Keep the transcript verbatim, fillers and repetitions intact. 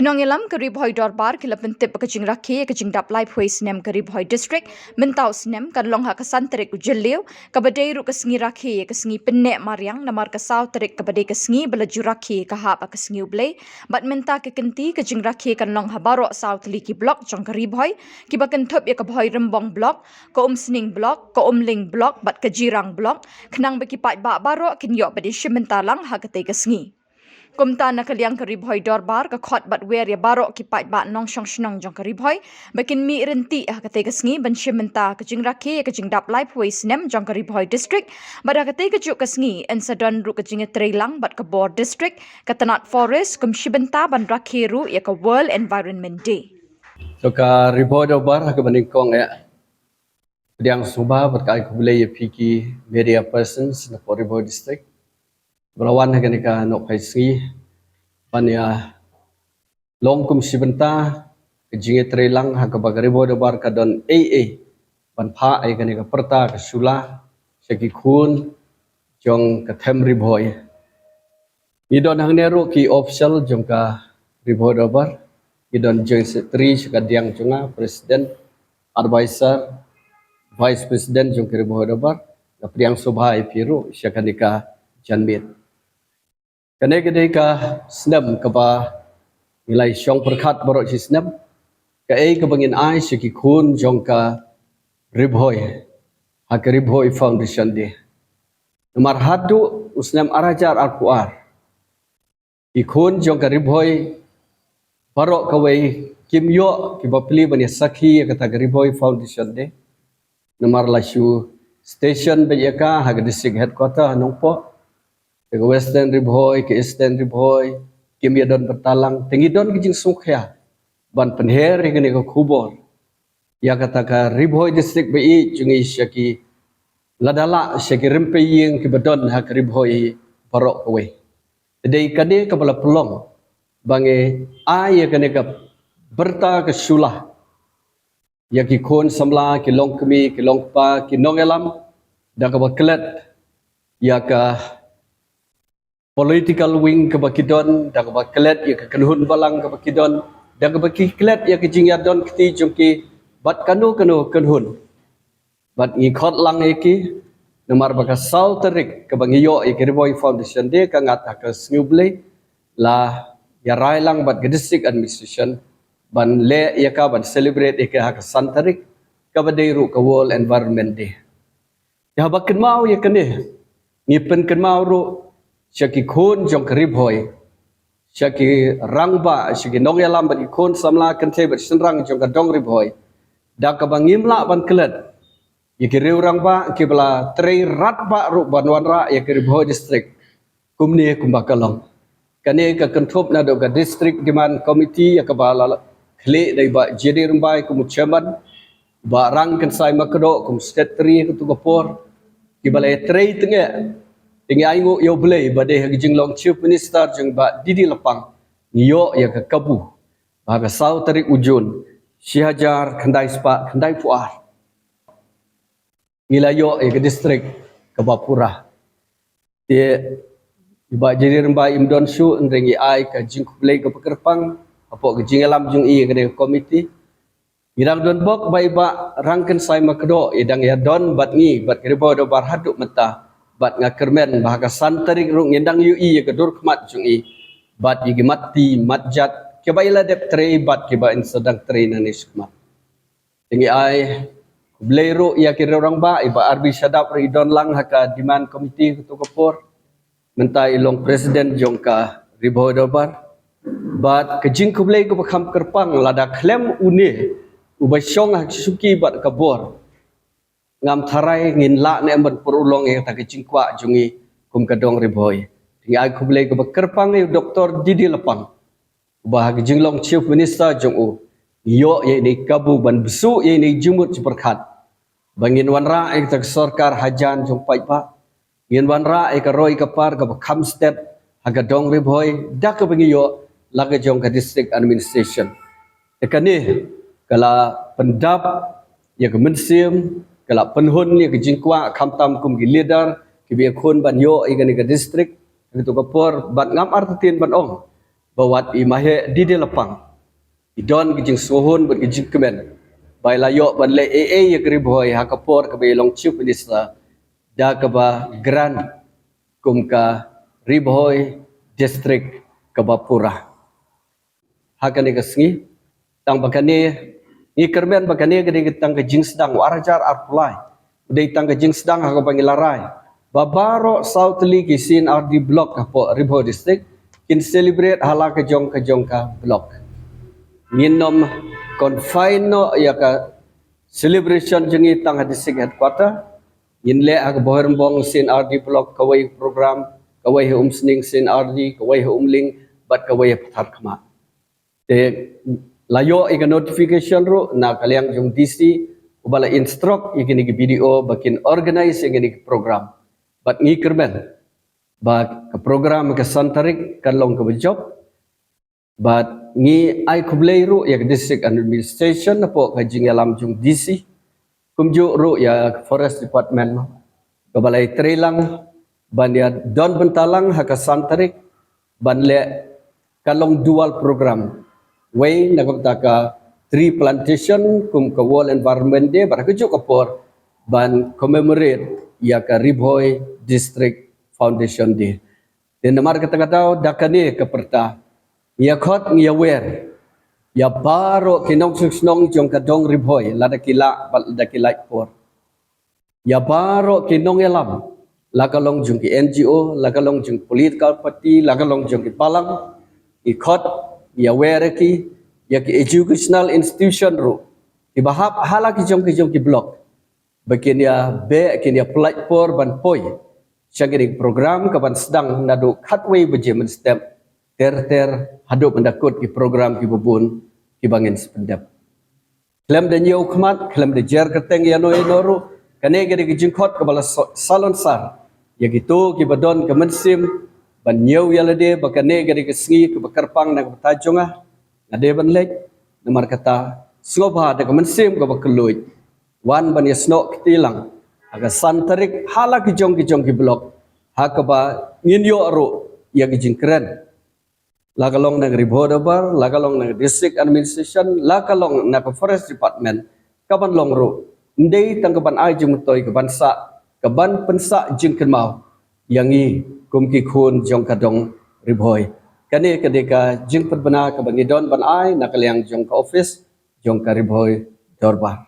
Nongïalam ka Ri Bhoi Dorbar ki la pyntip ba ka jingrakhe ïa ka jingdap laiphew snem ka Ri Bhoi District mynta u snem kan long ha ka san tarik u Jylliew, kaba dei ruh ka sngi rakhe ïa ka sngi pynneh mariang, namar ka saw tarik kaba dei ka sngi ba la ju rakhe ka hap ha ka sngi U Blei. Bad mynta ka kynti ka jingrakhe kan long ha baroh saw tylli ki block jong ka Ri Bhoi, kiba kynthup ïa ka Bhoirymbong Block, ka Umsning Block, ka Umling Block bad ka Jirang Block, khnang ba ki paidbah baroh kin ïoh ban ïashim bynta lang ha katei ka sngi. Kumta na ka liang ka Ri Bhoi Dorbar, ka khot bad wer ïa baroh ki paidbah nongshong shnong jong ka Ri Bhoi ba kin mih ryntih ha katei ka sngi ban shim bynta ka jingrakhe ïa ka jingdap laiphew snem jong ka Ri Bhoi District. Bad ha katei kajuh ka sngi yn sa don ruh ka jingïatreilang bad ka bor district, ka tnat Forest, kum shi bynta ban rakhe ruh ïa ka World Environment Day. To ka Ri Bhoi Dorbar ha kaba nyngkong eh pdiang sngewbha bad ka ai khublei ïa phi ki media persons na ka Ri Bhoi District ba la wan ha kane ka nohphaisngi ban ïa long kum shi bynta ka jingïatreilang ha kaba ka Ri Bhoi Dorbar ka don ei ei ban phah ïa kane ka pyrta ka shula sha ki khun jong ka them Ri Bhoi. Ngi don hangne ruh ki official jong ka Ri Bhoi Dorbar, ngi don Joint Secretary sha ka diang jong nga, President, Advisor, Vice President jong ka Ri Bhoi Dorbar, nga pdiang sngewbha ïa phi ruh sha kane ka janmiet. Kane ka dei ka snem kaba ngi la ïashong pyrkhat baroh shi snem kaei kaba ngin ai sha ki khun jong ka Ri Bhoi ha ka Ri Bhoi Foundation Day. Namar haduh u snem ar hajar arphew ar, ki khun jong ka Ri Bhoi baroh kawei kim ïoh ki bapli ban ïa sakhi ïa kata ka Ri Bhoi Foundation Day. Namar la shu station beit ïa ka ha ka district headquarter ha Nongpoh. Ka Western Ri Bhoi, ka Eastern Ri Bhoi kim ïa don bynta lang. Te ngi don ka jingsngewkhia ban pynher ïa kane ka khubor ïa kata ka Ri Bhoi District ba ïeit jong ngi sha ki, lada lah sha ki rympei ïing kiba don ha ka Ri Bhoi baroh kawei. Te dei kane kaba la pynlong ba ngi ai ïa kane ka pyrta ka shula ïa ki khun samla, ki longkmie, ki longkpa, ki nongïalam, da kaba klet ïa ka political wing kaba ki don, da kaba klet ïa ka kynhun balang kaba ki don, da kaba ki klet ïa ka jingïadon kti jong ki bad kano kano kynhun. Bad ngi khot lang ïa ki namar ba ka saw tarik kaba ngi ïoh ïa ka Ri Bhoi Foundation Day ka ngat ha ka sngi U Blei, la ïarai lang bad ka district administration ban leh ïa ka, ban celebrate ïa ka ha ka san tarik kaba dei ruh ka World Environment Day. Te haba kynmaw ïa kane, ngi pynkynmaw ruh sha ki khun jong ka Ri Bhoi, sha ki rangbah, sha ki nongïalam bad ki khun samla kynthei bad shynrang jong ka dong Ri Bhoi, da kaba ngim lah ban klet ïa ki riew rangbah kiba la trei radbah ruh ban wanrah ïa ka Ri Bhoi District kumne kumba ka long. Kane ka kynthup naduh ka District Demand Committee ïa kaba la khlieh da i Bah J D Rymbai kum u chairman, Bah Rangkynsai Makdoh kum secretary ha kato ka por, kiba la ïatrei tyngeh. Te ngi ainguh ïa U Blei ba dei ha ka jinglong Chief Minister jong Bah D D Lapang ngi ïoh ïa ka kabu ba ha ka saw tarik u Jun shi hajar khyndai spah khyndaiphew ar ngi la ïoh ïa ka district kaba pura. Te i Bah J D Rymbai im don shuh, hynrei ngi ai ka jingkhublei kaba kyrpang hapoh ka jingïalam jong i ïa kane ka komiti. Ngi dang don bok ba i Bah Rangkynsai Makdoh i dang ïadon bad ngi bad ka Ri Bhoi Dorbar haduh mynta, bad nga kyrmen ba ha ka san tarik ruh ngin dang ïohi ïa ka dur khmat jong i bad ïa ki mat ti mat jat kiba i la dep trei bad kiba in sa dang trei nangne shakhmat. Te ngi ai khublei ruh ïa ki riew rangbah, i Bah R B Shadap ruh i don lang ha ka demand committee kato ka por. Mynta i long president jong ka Ri Bhoi Dorbar. Bad ka jingkhublei kaba kham kyrpang, lada khlem une uba shong ha ka shuki bad ka bor, ngam tharai ngin lah ne em ban pynurlong ïa kata ka jingkwah jong ngi kum ka dong Ri Bhoi. Te ngi ai khublei kaba kyrpang ïa u Doktor D D Lapang, uba ha ka jinglong Chief Minister jong u ngi ïoh ïa ine i kabu ban bsuh ïa ine i jingmut jingpyrkhat ba ngin wanrah ïa kata ka sorkar hajan jong paidbah, ngin wanrah ïa ka roi ka par kaba kham stet ha ka dong Ri Bhoi da kaba ngi ïoh la ka jong ka district administration. Te kane ka la pyndap ïa ka mynsiem, ka la pynhun ïa ka jingkwah, khamtam kum ki leader kiba ïakhun ban ïoh ïa kane ka district ha kato ka por. Bad ngam artatien ban ong ba wat i maheh dide lapang i don ka jingsngewhun bad ka jingkmen ba i la ïoh ban leh ei ei ïa ka Ri Bhoi ha ka por kaba i long Chief Minister da kaba grant kum ka Ri Bhoi District kaba pura. Ha kane ka sngi, tang ba kane, ngi kyrmen ba kane ka dei tang ka jingsdang u ar hajar arphew lai. Dei tang ka jingsdang ha kaba ngi la rai ba baroh saw tylli ki C and R D block hapoh Ri Bhoi District kin celebrate ha la ka jong ka jong ka block. Ngin nym confine noh ïa ka celebration jong ngi tang ha district headquarter. Ngin leh ha ka Bhoirymbong C and R D block kawei program, kawei ha Umsning C and R D, kawei ha Umling bad kawei ha Patharkhmah. Te la ïoh ïa ka notification ruh na ka liang jong D C, uba la instruct ïa kine ki B D O ba kin organize ïa kine ki program. Bad ngi kyrmen ba ka program ka san tarik kan long kaba jop. Bad ngi ai khublei ruh ïa ka District Administration hapoh ka jingïalam jong D C, kumjuh ruh ïa ka Forest Department kaba la ïatrei lang ban ïa don bynta lang ha ka san tarik ban leh ka long dual program. Wei na ka bynta ka tree plantation kum ka World Environment Day, bad ha kajuh ka por ban commemorate ïa ka Ri Bhoi District Foundation Day. Te namar kata ka daw da kane ka pyrta ngi ïa khot ngi ïa wer ïa baroh ki nongshong shnong jong ka dong Ri Bhoi, lada ki lah bad lada ki lait por. Ïa baroh ki nongïalam, la ka long jong ki N G O, la ka long jong political party, la ka long jong ki balang, ngi khot ngi ïa wer ïa ki, ïa ki educational institution ruh kiba hap ha la ki jong ki jong ki block, ba kin ïa beh, kin ïa pynlait por ban poi sha kine ki program kaban sdang naduh khatwei baje mynstep ter ter haduh ban da kut ki program kiba bun kiba ngin sa pyndep. Khlem da ñiew khmat, khlem da jer kyrteng ïano ïano ruh, kane ka dei ka jingkhot kaba la so-, salon sar ïa kito kiba don ka mynsiem ban ñiew ïa lade ba kane ka dei ka sngi kaba kyrpang na ka bynta jong nga, nga dei ban leit. Namar kata, sngewbha da ka mynsiem kaba kylluid, wan ban ïasnoh kti lang ha ka san tarik ha la ki jong ki jong ki block, ha kaba ngin ïoh ruh ïa ki jingkren, la ka long na ka Ri Bhoi Dorbar, la ka long na ka District Administration, la ka long na ka Forest Department, kaban long ruh, ym dei tang kaban ai jingmyntoi, kaban sah, kaban pynsah jingkynmaw ïa ngi kum ki khun jong ka dong Ri Bhoi. Kane ka dei ka jingpynbna kaba ngi don ban ai na ka liang jong ka office jong ka Ri Bhoi Dorbar.